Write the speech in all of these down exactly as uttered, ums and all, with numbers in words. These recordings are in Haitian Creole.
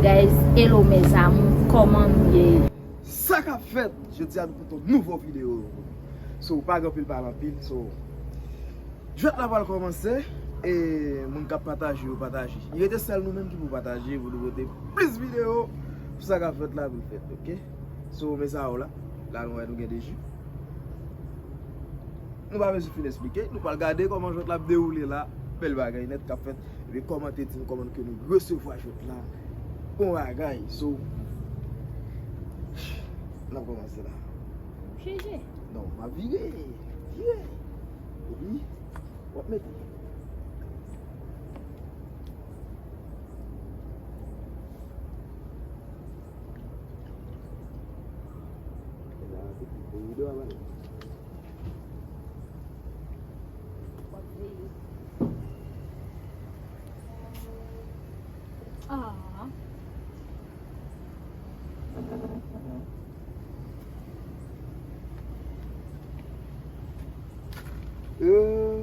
Guys, hello mes amours, kòman nou ye? Sa k ap fèt? Jodi a nou pote yon nouvo videyo. So, pa gen anpil pale anpil. So, jwèt la pral kòmanse. E moun k ap pataje yo pataje. Li rete sèl nou menm ki pou pataje, pou nou pote plis videyo. Pou sa k ap fèt la pou l fèt, oke? So, men sa yo la. La nou wè nou gen de ji. Nou pa bezwen fin esplike. Nou pral gade kòman jwèt la ap dewoule la. Bèl bagay nèt k ap fèt. Epi kòmante di m kòman ke nou resevwa jwèt la. Bon bagay. So, n ap kòmanse la. Chanje. Non, m ap vire. Vire. Epi, w ap mete. Ah. Euh.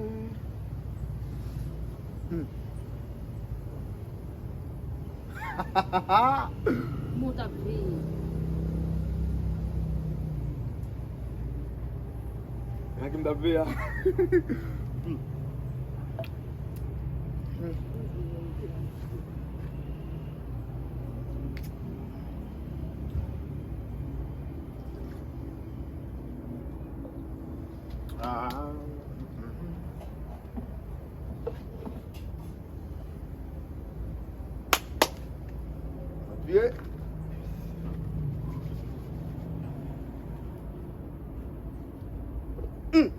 Hmm. Bon, t ap veye. Sa ki m t ap veye a. Hmm. Hmm. Ah. Apiye. Hmm.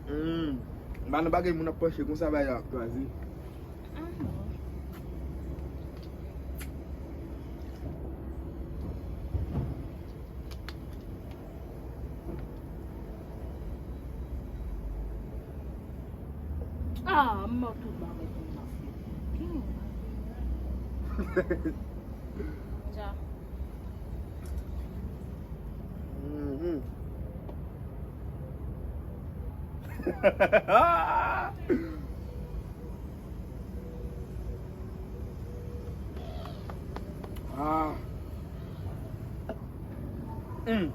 Hmm. Ba nan bagay moun ap panche konsa, bagay la ap kraze. Ah non. Ah, m mò tout bagay pou m ap fè. Hmm. Ja. Mhm. Ah. Mm.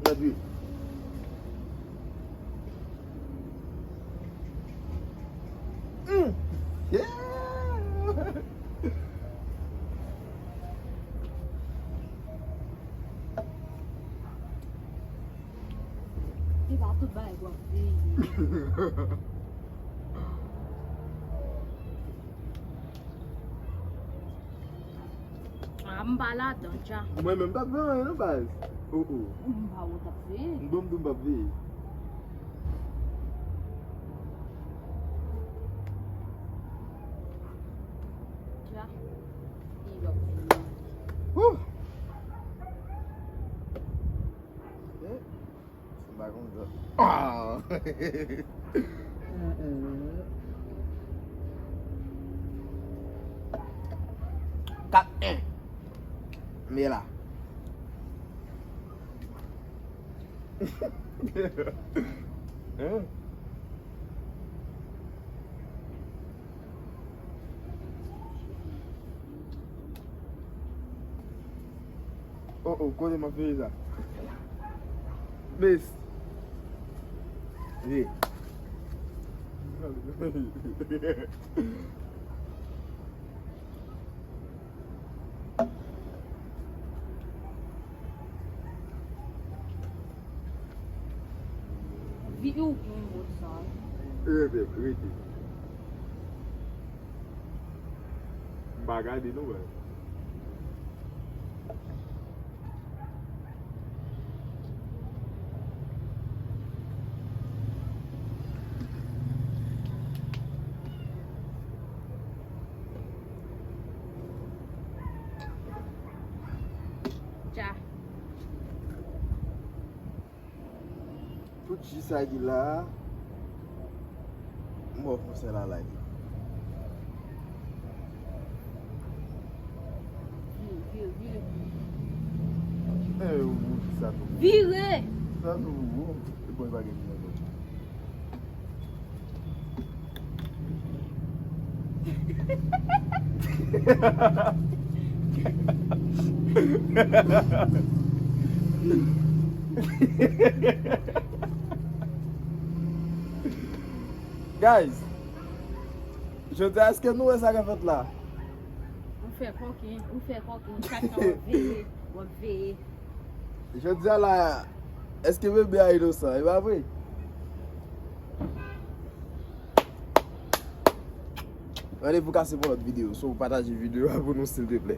Gade. Mm. Yeah. Se pa tout bagay w ap veye. Ah, m pa ladan, dja. Mwen menm, m p ap veye anyen non, baz. Oh, oh. M pa wè w t ap veye. M bon, m di w m p ap veye. Dja. Li w ap veye. Wouh. Eh. M pa konn sa. Ah! Mm, mm. Kat en. M ye la. Hein? Oh, oh, kote m ap veye sa? Mes. Ye. Vi ou gen bòt sa. Rete, rete. M pa gade non, baz. Jis sa ki la a, m ba w konsèy la live. Vire, vire, vire. Eh, ou di sa tou. Vire! Sa tou, ou. E bon, e pa gen vire ankò. Guys, jodi a, èske nou wè sa k ap fèt la? Ou fè kòken, ou fè kòken, chak tan w ap veye, w ap veye. Jodi a la, èske bebe a inosan, e pa vre? Randevou kase pou lòt videyo, so pataje videyo a pou nou silteplè.